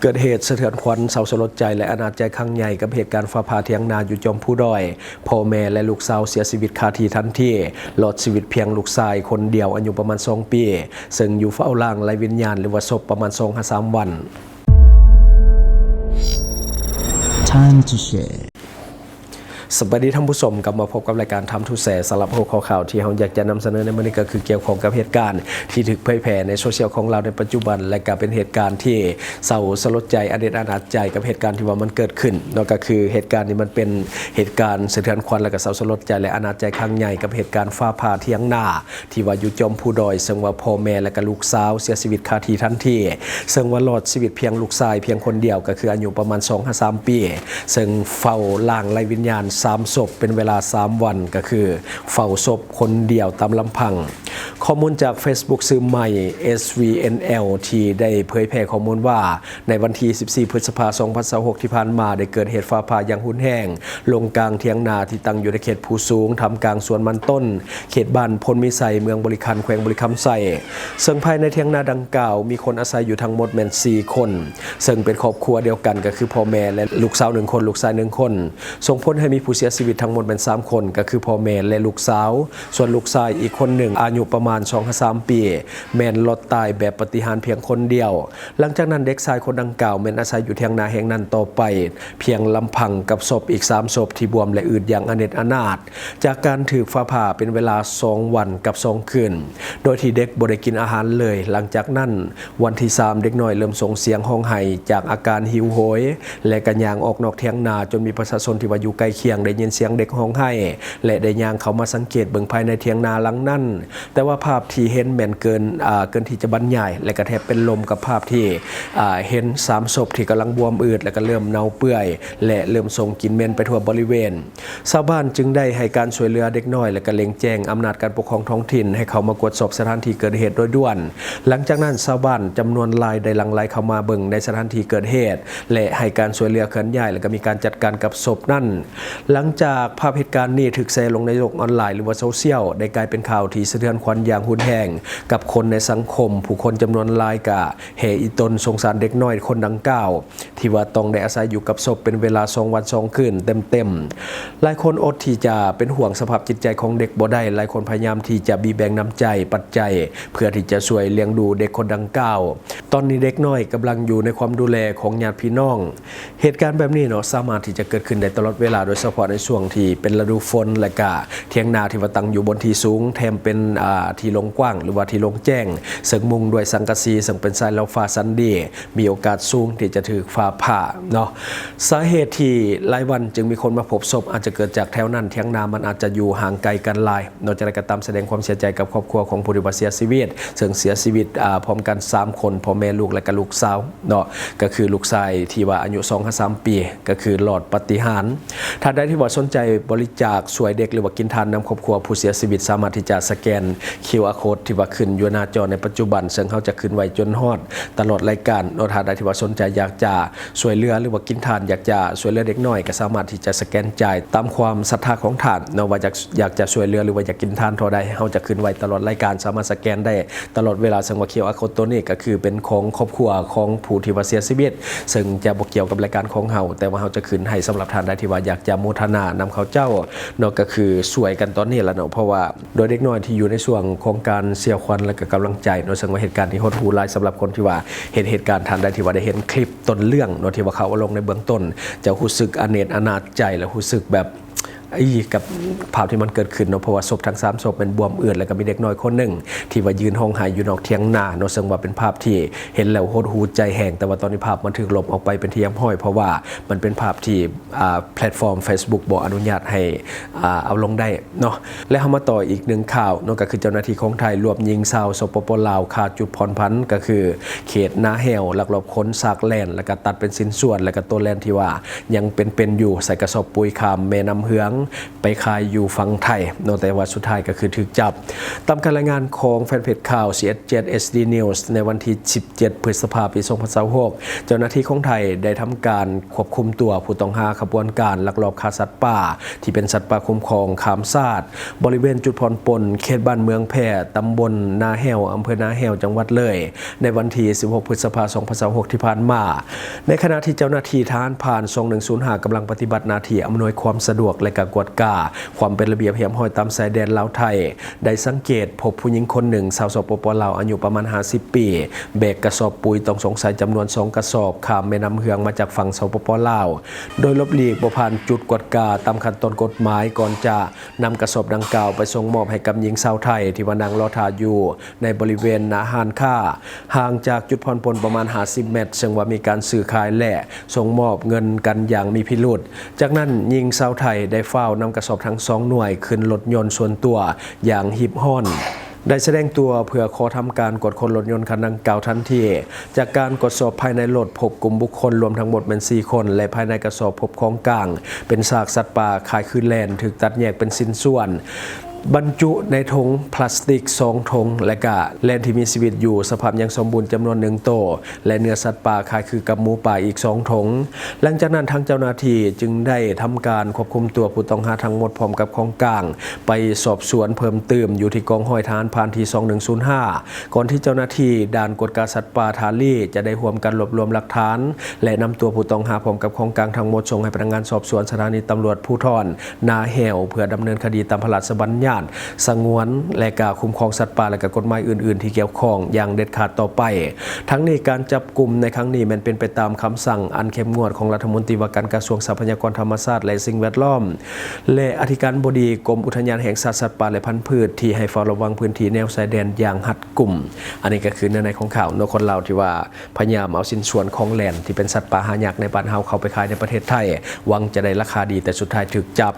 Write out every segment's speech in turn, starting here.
ເກີດເຫດສະເທືອນຂວັນເສົ້າສະຫຼົດໃຈ ແລະ ອະນາດໃຈຄັ້ງໃຫຍ່ ກັບເຫດການຟ້າຜ່າຖຽງນາຢູ່ຈອມພູດອຍ, ພໍ່ແມ່ ແລະ ລູກສາວເສຍຊີວິດຄາທີ່ທັນທີ, ລອດຊີວິດພຽງລູກຊາຍຄົນດຽວ ອາຍຸປະມານສອງປີ, ເຊິ່ງຢູ່ເຝົ້າລ່າງໄຮ້ວິນຍານ ຫຼືວ່າສົບ ປະມານສອງຫາສາມວັນ. Time to share. ສະບາຍດີທ່ານຜູ້ຊົມ, ກັບມາພົບກັບລາຍການ Time to Share. ສຳລັບຫົວຂໍ້ຂ່າວທີ່ເຮົາຢາກຈະນຳສະເໜີໃນມື້ນີ້ ກໍຄືກ່ຽວຂ້ອງກັບເຫດການທີ່ຖືກເຜີຍແຜ່ໃນໂຊຊຽວຂອງລາວໃນປັດຈຸບັນ ແລະ ກໍເປັນເຫດການທີ່ເສົ້າສະຫຼົດໃຈ ອະເນກອະນາດໃຈ ກັບເຫດການທີ່ວ່າມັນເກີດຂຶ້ນເນາະ. ກໍຄືເຫດການນີ້ມັນເປັນເຫດການສະເທືອນຂວັນ ແລະ ກໍເສົ້າສະຫຼົດໃຈ ແລະ ອະນາດໃຈຄັ້ງໃຫຍ່ ກັບເຫດການຟ້າຜ່າຖຽງນາ ທີ່ວ່າຢູ່ຈອມພູດອຍ, ເຊິ່ງວ່າພໍ່ແມ່ ແລະ ກະລູກສາວເສຍຊີວິດຄາທີ່ທັນທີ, ເຊິ່ງວ່າລອດຊີວິດພຽງລູກຊາຍພຽງຄົນດຽວ, ກໍຄືອາຍຸປະມານສອງຫາສາມປີ, ເຊິ່ງເຝົ້າລ່າງໄຮ້ວິນຍານສາມສົບເປັນເວລາສາມວັນ, ກໍຄືເຝົ້າສົບຄົນດຽວຕາມລຳພັງ. ຂໍ້ມູນຈາກເຟສບຸກຊື່ໃໝ່ ເອສວີເອັນແອລ ທີ່ໄດ້ເຜີຍແຜ່ຂໍ້ມູນວ່າ ໃນວັນທີສິບສີ່ ພຶດສະພາ ສອງພັນຊາວຫົກ ທີ່ຜ່ານມາ ໄດ້ເກີດເຫດຟ້າຜ່າຢ່າງຮຸນແຮງ ລົງກາງຖຽງນາທີ່ຕັ້ງຢູ່ໃນເຂດພູສູງ ທ່າມກາງສວນມັນຕົ້ນ ເຂດບ້ານໂພນມີໄຊ ເມືອງບໍລິຄັນ ແຂວງບໍລິຄຳໄຊ, ເຊິ່ງພາຍໃນຖຽງນາດັ່ງກ່າວ ມີຄົນອາໄສຢູ່ທັງໝົດແມ່ນສີ່ຄົນ, ເຊິ່ງເປັນຄອບຄົວດຽວກັນ, ກໍຄືພໍ່ແມ່ ແລະ ລູກສາວໜຶ່ງຄົນ, ລູກຊາຍໜຶ່ງຄົນ, ສົ່ງຜົນໃຫ້ມີຜູ້ເສຍຊີວິດທັງໝົດແມ່ນສາມຄົນ, ກໍຄືພໍ່ແມ່ ແລະ ລູກສາວ, ສ່ວນລູກຊາຍອີກຄົນໜຶ່ງ ອາຍຸປະມານສອງຫາສາມປີ ແມ່ນລອດຕາຍແບບປາຕິຫານພຽງຄົນດຽວ. ຫຼັງຈາກນັ້ນເດັກຊາຍຄົນດັ່ງກ່າວແມ່ນອາໄສຢູ່ຖຽງນາແຫ່ງນັ້ນຕໍ່ໄປພຽງລຳພັງ ກັບສົບອີກສາມສົບທີ່ບວມ ແລະ ອືດຢ່າງອະເນກອະນາດ ຈາກການຖືກຟ້າຜ່າເປັນເວລາສອງວັນກັບສອງຄືນ, ໂດຍທີ່ເດັກບໍ່ໄດ້ກິນອາຫານເລີຍ. ຫຼັງຈາກນັ້ນ ວັນທີສາມ ເດັກນ້ອຍເລີ່ມສົ່ງສຽງຮ້ອງໄຫ້ຈາກອາການຫິວໂຫຍ ແລະ ກະຍ່າງອອກນອກຖຽງນາ ຈົນມີປະຊາຊົນທີ່ວ່າຢູ່ໃກ້ຄຽງໄດ້ຍິນສຽງເດັກຮ້ອງໄຫ້ ແລະ ໄດ້ຍ່າງເຂົ້າມາສັງເກດເບິ່ງພາຍໃນຖຽງນາຫຼັງນັ້ນ. ແຕ່ວ່າພາບທີ່ເຫັນແມ່ນເກີນ, ອາ, ເກີນທີ່ຈະບັນຍາຍ ແລະ ກະແທບເປັນລົມກັບພາບທີ່, ອາ, ເຫັນສາມສົບທີ່ກຳລັງບວມອືດ ແລະ ກະເລີ່ມເນົ່າເປື່ອຍ ແລະ ເລີ່ມສົ່ງກິ່ນເໝັນໄປທົ່ວບໍລິເວນ. ຊາວບ້ານຈຶ່ງໄດ້ໃຫ້ການຊ່ວຍເຫຼືອເດັກນ້ອຍ ແລະ ກະເລັ່ງແຈ້ງອຳນາດການປົກຄອງທ້ອງຖິ່ນໃຫ້ເຂົ້າມາກວດສອບສະຖານທີ່ເກີດເຫດໂດຍດ່ວນ. ຫຼັງຈາກນັ້ນ ຊາວບ້ານຈຳນວນຫຼາຍໄດ້ຫຼັ່ງໄຫຼເຂົ້າມາເບິ່ງໃນສະຖານທີ່ເກີດເຫດ ແລະ ໃຫ້ການຊ່ວຍເຫຼືອເຄື່ອນຍ້າຍ ແລະ ກະມີການຈັດການກັບສົບນັ້ນ. ຫຼັງຈາກພາບເຫດການນີ້ຖືກແຊລົງໃນໂລກອອນລາຍ ຫຼືວ່າໂຊຊຽວ ໄດ້ກາຍເປັນຂ່າວທີ່ສະເທືອນຂວັນຢ່າງຮຸນແຮງກັບຄົນໃນສັງຄົມ, ຜູ້ຄົນຈຳນວນຫຼາຍກະແຫ່ອີ່ຕົນສົງສານເດັກນ້ອຍຄົນດັ່ງກ່າວ ທີ່ວ່າຕ້ອງໄດ້ອາໄສຢູ່ກັບສົບເປັນເວລາສອງວັນສອງຄືນເຕັມໆ. ຫຼາຍຄົນອົດທີ່ຈະເປັນຫ່ວງສະພາບຈິດໃຈຂອງເດັກບໍ່ໄດ້, ຫຼາຍຄົນພະຍາຍາມທີ່ຈະບີແບ່ງນ້ຳໃຈ, ປັດໄຈ ເພື່ອທີ່ຈະຊ່ວຍລ້ຽງດູເດັກຄົນດັ່ງກ່າວ. ຕອນນີ້ເດັກນ້ອຍກຳລັງຢູ່ໃນຄວາມດູແລຂອງຍາດພີ່ນ້ອງ. ເຫດການແບບນີ້ເນາະ ສາມາດທີ່ຈະເກີດຂຶ້ນໄດ້ຕະຫຼອດເວລາ, ໂດຍສະເພາະໃນຊ່ວງທີ່ເປັນລະດູຝົນ ແລະກະຖຽງນາທີ່ວ່າຕັ້ງຢູ່ບົນທີ່ສູງ, ແຖມເປັນ, ອາ, ທີ່ໂລ່ງກວ້າງ ຫຼືວ່າທີ່ໂລ່ງແຈ້ງ, ເຊິ່ງມຸງດ້ວຍສັງກະສີ, ເຊິ່ງເປັນຊາຍລາວຟ້າຊັ້ນດີ, ມີໂອກາດສູງທີ່ຈະຖືກຟ້າຜ່າເນາະ. ສາເຫດທີ່ຫຼາຍວັນຈຶ່ງມີຄົນມາພົບສົບ ອາດຈະເກີດຈາກແຖວນັ້ນຖຽງນາມັນອາດຈະຢູ່ຫ່າງໄກກັນຫຼາຍ. ເນາະ ຈັ່ງໃດກໍຕາມ ສະແດງຄວາມເສຍໃຈກັບຄອບຄົວຂອງຜູ້ທີ່ວ່າເສຍຊີວິດ, ເຊິ່ງເສຍຊີວິດ, ອາ, ພ້ອມກັນສາມຄົນ, ພໍ່ແມ່, ລູກ ແລະກະລູກສາວເນາະ, ກໍຄືລູກຊາຍທີ່ວ່າອາຍຸສອງຫາສາມປີ, ກໍຄືລອດປາຕິຫານ. ທ່ານໃດທີ່ວ່າສົນໃຈບໍລິຈາກຊ່ວຍເດັກ ຫຼືວ່າກິນທານນຳຄອບຄົວຜູ້ເສຍຊີວິດ, ສາມາດທີ່ຈະສະແກນຄິວອາໂຄດທີ່ວ່າຂຶ້ນຢູ່ໜ້າຈໍໃນປັດຈຸບັນ, ເຊິ່ງເຮົາຈະຂຶ້ນໄວ້ຈົນຮອດຕະຫຼອດລາຍການເນາະ. ທ່ານໃດທີ່ວ່າສົນໃຈຢາກຈະ ຊ່ວຍເຫຼືອ ຫຼືວ່າກິນທານ, ຢາກຈະຊ່ວຍເຫຼືອເດັກນ້ອຍ ກໍສາມາດທີ່ຈະສະແກນຈ່າຍຕາມຄວາມສັດທາຂອງທ່ານເນາະ, ວ່າຢາກ, ຢາກຈະຊ່ວຍເຫຼືອ ຫຼືວ່າຢາກກິນທານເທົ່າໃດ, ເຮົາຈະຂຶ້ນໄວ້ຕະຫຼອດລາຍການ, ສາມາດສະແກນໄດ້ຕະຫຼອດເວລາ. ເຊິ່ງວ່າຄິວອາໂຄດໂຕນີ້ກໍຄືເປັນຂອງຄອບຄົວຂອງຜູ້ທີ່ວ່າເສຍຊີວິດ, ເຊິ່ງຈະບໍ່ກ່ຽວກັບລາຍການຂອງເຮົາ, ແຕ່ວ່າເຮົາຈະຂຶ້ນໃຫ້ສຳລັບທ່ານໃດທີ່ວ່າຢາກຈະໂມທະນານຳເຂົາເຈົ້າເນາະ, ກໍຄືຊ່ວຍກັນຕອນນີ້ລະເນາະ, ເພາະວ່າ ໂດຍເດັກນ້ອຍທີ່ຢູ່ໃນຊ່ວງຂອງການເສຍຂວັນ ແລະກະກຳລັງໃຈເນາະ, ເຊິ່ງວ່າເຫດການນີ້ຫົດຫູຫຼາຍສຳລັບຄົນທີ່ວ່າເຫັນເຫດການ. ທ່ານໃດທີ່ວ່າໄດ້ເຫັນຄລິບຕົ້ນເລື່ອງເນາະ ທີ່ວ່າເຂົາເອົາລົງໃນເບື້ອງຕົ້ນ ຈະຮູ້ສຶກອະເນກອະນາດໃຈ ແລະຮູ້ສຶກແບບ ອີ ກັບພາບທີ່ມັນເກີດຂຶ້ນເນາະ, ເພາະວ່າສົບທັງສາມສົບແມ່ນບວມອືດ ແລະກະມີເດັກນ້ອຍຄົນໜຶ່ງທີ່ວ່າຢືນຮ້ອງໄຫ້ຢູ່ນອກຖຽງນາເນາະ, ເຊິ່ງວ່າເປັນພາບທີ່ເຫັນແລ້ວຫົດຫູໃຈແຮງ. ແຕ່ວ່າຕອນນີ້ພາບມັນຖືກລົບອອກໄປເປັນທີ່ຮຽບຮ້ອຍ ເພາະວ່າມັນເປັນພາບທີ່ ອາ ແພລດຟອມເຟສບຸກບໍ່ອະນຸຍາດໃຫ້ ອາ ເອົາລົງໄດ້ເນາະ. ແລະເຮົາມາຕໍ່ອີກໜຶ່ງຂ່າວເນາະ, ກໍຄືເຈົ້າໜ້າທີ່ຂອງໄທລວບຍິງຊາວ ສປປ ລາວ ຂ້າຈຸດຜ່ອນຜັນ ກໍຄືເຂດນາແຫ້ວ ລັກລອບຂົນຊາກແລ່ນ ແລະກະຕັດເປັນຊິ້ນສ່ວນ ແລະກະໂຕແລ່ນທີ່ວ່າຍັງເປັນໆຢູ່ ໃສ່ກະສອບປຸ໋ຍຂ້າມແມ່ນ້ຳເຫືອງ ໄປຂາຍຢູ່ຝັ່ງໄທເນາະ ແຕ່ວ່າສຸດທ້າຍກໍຄືຖືກຈັບ. ຕາມການລາຍງານຂອງແຟນເພຈຂ່າວ ຊີເອັດເຈັດ ເອັດສດີ ນິວສ໌ ໃນວັນທີສິບເຈັດ ພຶດສະພາ ປີສອງພັນຊາວຫົກ ເຈົ້າໜ້າທີ່ຂອງໄທໄດ້ທຳການຄວບຄຸມຕົວຜູ້ຕ້ອງຫາຂະບວນການລັກລອບຄ້າສັດປ່າ ທີ່ເປັນສັດປ່າຄຸ້ມຄອງຂ້າມຊາດ ບໍລິເວນຈຸດຜ່ອນປົນ ເຂດບ້ານເມືອງແພ ຕຳບົນນາແຫ້ວ ອຳເພີນາແຫ້ວ ຈັງຫວັດເລີຍ ໃນວັນທີສິບຫົກ ພຶດສະພາ ສອງພັນຊາວຫົກ ທີ່ຜ່ານມາ. ໃນຂະນະທີ່ເຈົ້າໜ້າທີ່ທະຫານຜ່ານ ສອງໜຶ່ງສູນຫ້າ ກຳລັງປະຕິບັດໜ້າທີ່ອຳນວຍຄວາມສະດວກ ແລະ ກະກວດກາຄວາມເປັນລະບຽບຮຽບຮ້ອຍຕາມຊາຍແດນລາວໄທ ໄດ້ສັງເກດພົບຜູ້ຍິງຄົນໜຶ່ງ ຊາວ ສປປ ລາວ ອາຍຸປະມານ ຫ້າສິບ ປີ ແບກກະສອບປຸ໋ຍຕ້ອງສົງໄສຈຳນວນສອງກະສອບ ຂ້າມແມ່ນ້ຳເຮືອງມາຈາກຝັ່ງ ສປປ ລາວ ໂດຍຫຼົບຫຼີກບໍ່ຜ່ານຈຸດກວດກາຕາມຂັ້ນຕອນກົດໝາຍ ກ່ອນຈະນຳກະສອບດັ່ງກ່າວໄປສົ່ງມອບໃຫ້ກັບຍິງຊາວໄທ ທີ່ວ່ານັ່ງລໍຖ້າຢູ່ໃນບໍລິເວນໜ້າຮ້ານຄ້າ ຫ່າງຈາກຈຸດຜ່ອນປົນປະມານ ຫ້າສິບ ແມັດ ເຊິ່ງວ່າມີການຊື້ຂາຍ ແລະ ສົ່ງມອບເງິນກັນຢ່າງມີພິລຸດ. ຈາກນັ້ນ, ຍິງຊາວໄທໄດ້ຟ້າວນຳກະສອບທັງສອງໜ່ວຍຂຶ້ນລົດຍົນສ່ວນຕົວຢ່າງຮີບຮ້ອນ ໄດ້ສະແດງຕົວເພື່ອຂໍທຳການກວດຄົ້ນລົດຍົນຄັນດັ່ງກ່າວທັນທີ. ຈາກການກວດສອບພາຍໃນລົດ, ພົບກຸ່ມບຸກຄົນລວມທັງໝົດແມ່ນສີ່ຄົນ ແລະ ພາຍໃນກະສອບພົບຂອງກາງເປັນຊາກສັດປ່າຄ້າຍຄືແລນ ຖືກຕັດແຍກເປັນຊິ້ນສ່ວນ ບັນຈຸໃນຖົງພລາສຕິກສອງຖົງ ແລະ ກະແລນທີ່ມີຊີວິດຢູ່ສະພາບຍັງສົມບູນຈຳນວນໜຶ່ງໂຕ ແລະ ເນື້ອສັດປ່າຄ້າຍຄືກັບໝູປ່າອີກສອງຖົງ. ຫຼັງຈາກນັ້ນ, ທາງເຈົ້າໜ້າທີ່ຈຶ່ງໄດ້ທຳການຄວບຄຸມຕົວຜູ້ຕ້ອງຫາທັງໝົດພ້ອມກັບຂອງກາງ ໄປສອບສວນເພີ່ມຕື່ມຢູ່ທີ່ກອງຮ້ອຍທະຫານຜ່ານທີສອງໜຶ່ງສູນຫ້າ ກ່ອນທີ່ເຈົ້າໜ້າທີ່ດ່ານກວດກາສັດປ່າທ່າລີຈະໄດ້ຮ່ວມກັນລວບລວມຫຼັກຖານ ແລະ ນຳຕົວຜູ້ຕ້ອງຫາພ້ອມກັບຂອງກາງທັງໝົດສົ່ງໃຫ້ພະນັກງານສອບສວນສະຖານີຕຳຫຼວດພູທອນ ນາແຫ້ວ ເພື່ອດຳເນີນຄະດີຕາມພະລາຊະບັນຍັດສະຫງວນ ແລະ ກະຄຸ້ມຄອງສັດປ່າ ແລະ ກະກົດໝາຍອື່ນໆທີ່ກ່ຽວຂ້ອງຢ່າງເດັດຂາດຕໍ່ໄປ. ທັງນີ້, ການຈັບກຸມໃນຄັ້ງນີ້ແມ່ນເປັນໄປຕາມຄຳສັ່ງອັນເຂັ້ມງວດຂອງລັດຖະມົນຕີວ່າການກະຊວງຊັບພະຍາກອນທຳມະຊາດ ແລະ ສິ່ງແວດລ້ອມ ແລະ ອະທິການບໍດີກົມອຸທະຍານແຫ່ງຊາດສັດປ່າ ແລະ ພັນພືດ ທີ່ໃຫ້ເຝົ້າລະວັງພື້ນທີ່ແນວຊາຍແດນຢ່າງຮັດກຸມ. ອັນນີ້ກໍຄືເນື້ອໃນຂອງຂ່າວເນາະ ຄົນລາວທີ່ວ່າ ພະຍາຍາມເອົາຊິ້ນສ່ວນຂອງແລນທີ່ເປັນສັດປ່າຫາຍາກໃນບ້ານເຮົາເຂົ້າໄປຂາຍໃນປະເທດໄທ ຫວັງຈະໄດ້ລາຄາດີ ແຕ່ສຸດທ້າຍຖືກຈັບ.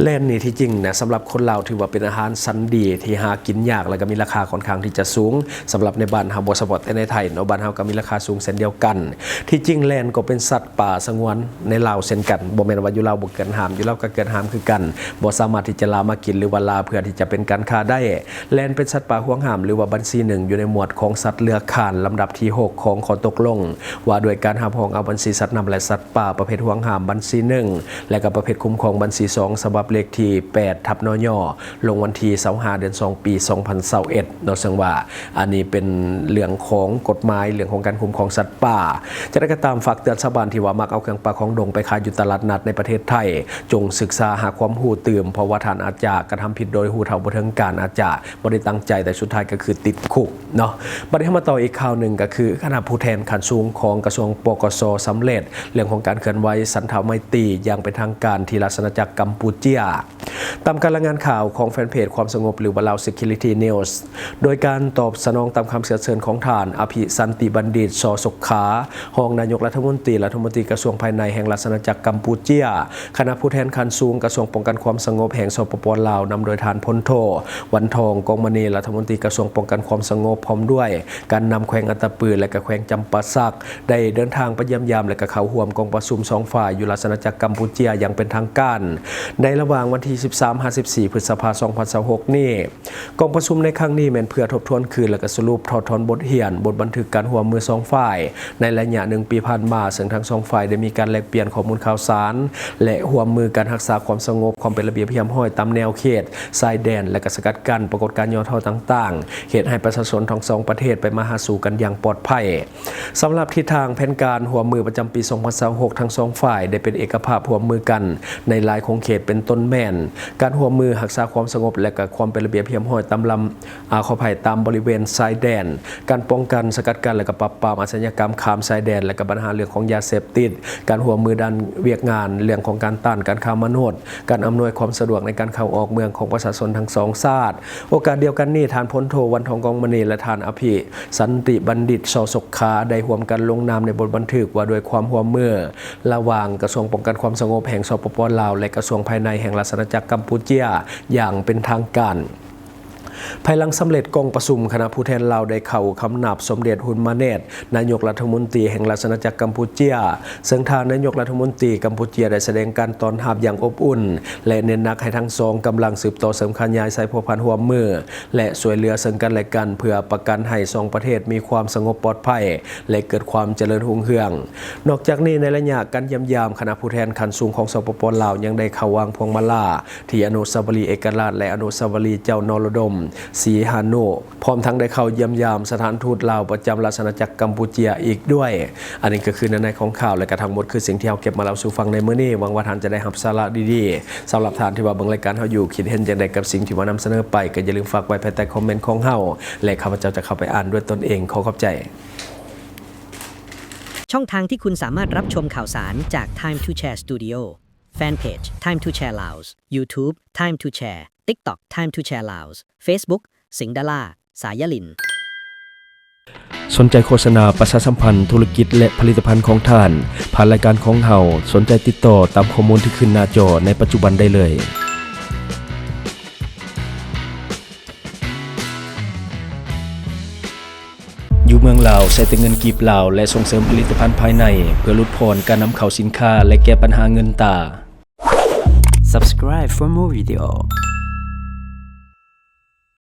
ແລນນີ້ທີ່ຈິງນະ ສຳລັບຄົນລາວຖືວ່າເປັນອາຫານຊັ້ນດີທີ່ຫາກິນຍາກ ແລະ ກໍມີລາຄາຂ້ອນຂ້າງທີ່ຈະສູງ ສຳລັບໃນບ້ານເຮົາ ບໍ່ສະເພາະແຕ່ໃນໄທເນາະ ບ້ານເຮົາກໍມີລາຄາສູງເຊັ່ນດຽວກັນ. ທີ່ຈິງແລນກໍເປັນສັດປ່າສະຫງວນໃນລາວເຊັ່ນກັນ ບໍ່ແມ່ນວ່າຢູ່ລາວບໍ່ເກີດຫ້າມ ຢູ່ລາວກໍເກີດຫ້າມຄືກັນ ບໍ່ສາມາດທີ່ຈະລ່າມາກິນ ຫຼືວ່າລ່າເພື່ອທີ່ຈະເປັນການຄ້າໄດ້. ແລນເປັນສັດປ່າຫວງຫ້າມ ຫຼືວ່າບັນຊີໜຶ່ງ ຢູ່ໃນໝວດຂອງສັດເລືອກຂານລຳດັບທີຫົກຂອງຂໍ້ຕົກລົງວ່າດ້ວຍການຮັບຮອງເອົາບັນຊີສັດນ້ຳ ແລະ ສັດປ່າປະເພດຫວງຫ້າມບັນຊີໜຶ່ງ ແລະ ກໍປະເພດຄຸ້ມຄອງບັນຊີສອງ ສະບັບເລກທີແປດ ທັບ ນຍ ລົງວັນທີຊາວຫ້າ ເດືອນສອງ ປີສອງພັນຊາວເອັດເນາະ ເຊິ່ງວ່າອັນນີ້ເປັນເລື່ອງຂອງກົດໝາຍ ເລື່ອງຂອງການຄຸ້ມຄອງສັດປ່າ. ຢ່າງໃດກໍຕາມ, ຝາກເຕືອນຊາວບ້ານທີ່ວ່າມັກເອົາເຄື່ອງປ່າຂອງດົງໄປຂາຍຢູ່ຕະຫຼາດນັດໃນປະເທດໄທ, ຈົ່ງສຶກສາຫາຄວາມຮູ້ຕື່ມ, ເພາະວ່າທ່ານອາດຈະກະທຳຜິດໂດຍຮູ້ເທົ່າບໍ່ເຖິງການ, ອາດຈະບໍ່ໄດ້ຕັ້ງໃຈ, ແຕ່ສຸດທ້າຍກໍຄືຕິດຄຸກເນາະ. ບັດນີ້ເຮົາມາຕໍ່ອີກຂ່າວໜຶ່ງ, ກໍຄືຄະນະຜູ້ແທນຂັ້ນສູງຂອງກະຊວງ ປກສ ສຳເລັດເລື່ອງຂອງການເຄື່ອນໄຫວສັນທະໄມຕີຢ່າງເປັນທາງການທີ່ລາຊະອານາຈັກກຳປູເຈຍ. ຕາມການລາຍງານຂ່າວຂອງແຟນເພຈຄວາມສະຫງົບ ຫຼືວ່າ Lao Security News ໂດຍການຕອບສະໜອງຕາມຄຳເຊື້ອເຊີນຂອງທ່ານ ອະພິສັນຕິບັນດິດ ສໍສົກຂາ ຮອງນາຍົກລັດຖະມົນຕີ, ລັດຖະມົນຕີກະຊວງພາຍໃນແຫ່ງລາຊະອານາຈັກກຳປູເຈຍ, ຄະນະຜູ້ແທນຂັ້ນສູງກະຊວງປ້ອງກັນຄວາມສະຫງົບແຫ່ງ ສປປ ລາວ, ນຳໂດຍທ່ານ ພົນໂທ ວັນທອງ ກອງມະນີ ລັດຖະມົນຕີກະຊວງປ້ອງກັນຄວາມສະຫງົບ, ພ້ອມດ້ວຍການນຳແຂວງອັດຕະປື ແລະ ກະແຂວງຈຳປາສັກ ໄດ້ເດີນທາງໄປຢ້ຽມຢາມ ແລະ ກະເຂົ້າຮ່ວມກອງປະຊຸມສອງຝ່າຍຢູ່ລາຊະອານາຈັກກຳປູເຈຍຢ່າງເປັນທາງການ ໃນລະຫວ່າງວັນທີສິບສາມ ຫາ ສິບສີ່ ພຶດສະພາ ສອງພັນຊາວຫົກນີ້. ກອງປະຊຸມໃນຄັ້ງນີ້ແມ່ນເພື່ອທົບທວນຄືນ ແລະ ກະສະຫຼຸບຖອດຖອນບົດຮຽນ, ບົດບັນທຶກການຮ່ວມມືສອງຝ່າຍໃນໄລຍະໜຶ່ງປີຜ່ານມາ, ເຊິ່ງທັງສອງຝ່າຍໄດ້ມີການແລກປ່ຽນຂໍ້ມູນຂ່າວສານ ແລະ ຮ່ວມມືກັນຮັກສາຄວາມສະຫງົບ, ຄວາມເປັນລະບຽບຮຽບຮ້ອຍຕາມແນວເຂດຊາຍແດນ ແລະ ກະສະກັດກັ້ນປາກົດການຫຍໍ້ທໍ້ຕ່າງໆ, ເຮັດໃຫ້ປະຊາຊົນທັງສອງປະເທດໄປມາຫາສູ່ກັນຢ່າງປອດໄພ. ສຳລັບທິດທາງແຜນການຮ່ວມມືປະຈຳປີສອງພັນຊາວຫົກ ທັງສອງຝ່າຍໄດ້ເປັນເອກະພາບຮ່ວມມືກັນໃນຫຼາຍຂົງເຂດ ເປັນຕົ້ນແມ່ນ ການຮ່ວມມືຮັກສາຄວາມສະຫງົບ ແລະ ກະຄວາມເປັນລະບຽບຮຽບຮ້ອຍຕາມລຳ ອາ ຂໍອະໄພ ຕາມບໍລິເວນຊາຍແດນ, ການປ້ອງກັນ, ສະກັດກັ້ນ ແລະ ກະປາບປາມອາຊະຍາກຳຂ້າມຊາຍແດນ ແລະ ກະບັນຫາເລື່ອງຂອງຢາເສບຕິດ, ການຮ່ວມມືດ້ານວຽກງານ, ເລື່ອງຂອງການຕ້ານການຄ້າມະນຸດ, ການອຳນວຍຄວາມສະດວກໃນການເຂົ້າອອກເມືອງຂອງປະຊາຊົນທັງສອງຊາດ. ໂອກາດດຽວກັນນີ້, ທ່ານ ພົນໂທ ວັນທອງ ກອງມະນີ ແລະ ທ່ານ ອະພິ ສັນຕິບັນດິດ ສໍສົກຂາ ໄດ້ຮ່ວມກັນລົງນາມໃນບົດບັນທຶກວ່າດ້ວຍຄວາມຮ່ວມມືລະຫວ່າງກະຊວງປ້ອງກັນຄວາມສະຫງົບແຫ່ງ ສປປ ລາວ ແລະ ກະຊວງພາຍໃນແຫ່ງລາຊະອານາຈັກກຳປູເຈຍຢ່າງເປັນທາງການ. ພາຍຫຼັງສຳເລັດກອງປະຊຸມ, ຄະນະຜູ້ແທນລາວໄດ້ເຂົ້າຄຳນັບສົມເດັດຮຸນມາເນດ ນາຍົກລັດຖະມົນຕີແຫ່ງລາຊະອານາຈັກກຳປູເຈຍ, ເຊິ່ງທ່ານນາຍົກລັດຖະມົນຕີກຳປູເຈຍໄດ້ສະແດງການຕ້ອນຮັບຢ່າງອົບອຸ່ນ ແລະ ເນັ້ນໜັກໃຫ້ທັງສອງກຳລັງສືບຕໍ່ເສີມຂະຫຍາຍສາຍພົວພັນຮ່ວມມື ແລະ ຊ່ວຍເຫຼືອເຊິ່ງກັນແລະກັນ ເພື່ອປະກັນໃຫ້ສອງປະເທດມີຄວາມສະຫງົບປອດໄພ ແລະ ເກີດຄວາມຈະເລີນຮຸ່ງເຮືອງ. ນອກຈາກນີ້, ໃນໄລຍະການຢ້ຽມຢາມ, ຄະນະຜູ້ແທນຂັ້ນສູງຂອງ ສປປ ລາວ ຍັງໄດ້ເຂົ້າວາງພວງມາລາທີ່ອະນຸສາວະລີເອກະລາດ ແລະ ອະນຸສາວະລີເຈົ້ານໍລະດົມ ສີຫານຸ ພ້ອມທັງໄດ້ເຂົ້າຢ້ຽມຢາມສະຖານທູດລາວປະຈຳລາຊະອານາຈັກກຳປູເຈຍອີກດ້ວຍ. ອັນນີ້ກໍຄືເນື້ອໃນຂອງຂ່າວ ແລະ ກະທັງໝົດຄືສິ່ງທີ່ເຮົາເກັບມາເລົ່າສູ່ຟັງໃນມື້ນີ້. ຫວັງວ່າທ່ານຈະໄດ້ຮັບສາລະດີໆ. ສຳລັບທ່ານທີ່ວ່າເບິ່ງລາຍການເຮົາຢູ່, ຄິດເຫັນຈັ່ງໃດກັບສິ່ງທີ່ວ່ານຳສະເໜີໄປ, ກໍຢ່າລືມຝາກໄວ້ພາຍໃຕ້ຄອມເມັນຂອງເຮົາ ແລະ ຂ້າພະເຈົ້າຈະເຂົ້າໄປອ່ານດ້ວຍຕົນເອງ. ຂໍຂອບໃຈ. ช่องทางที่คุณสามารถรับชมข่าวสารจาก Time to Share Studio แฟนเพจ Time to Share Laos YouTube Time to Share TikTok Time to Share Laos Facebook สิงห์ดารา สายลิน สนใจโฆษณาประชาสัมพันธ์ธุรกิจและผลิตภัณฑ์ของท่าน ผ่านรายการของเฮา สนใจติดต่อตามข้อมูลที่ขึ้นหน้าจอในปัจจุบันได้เลย. อยู่เมืองลาว ใช้แต่เงินกีบลาว และส่งเสริมผลิตภัณฑ์ภายใน เพื่อลดผ่อนการนำเข้าสินค้า และแก้ปัญหาเงินตรา. Subscribe for more video.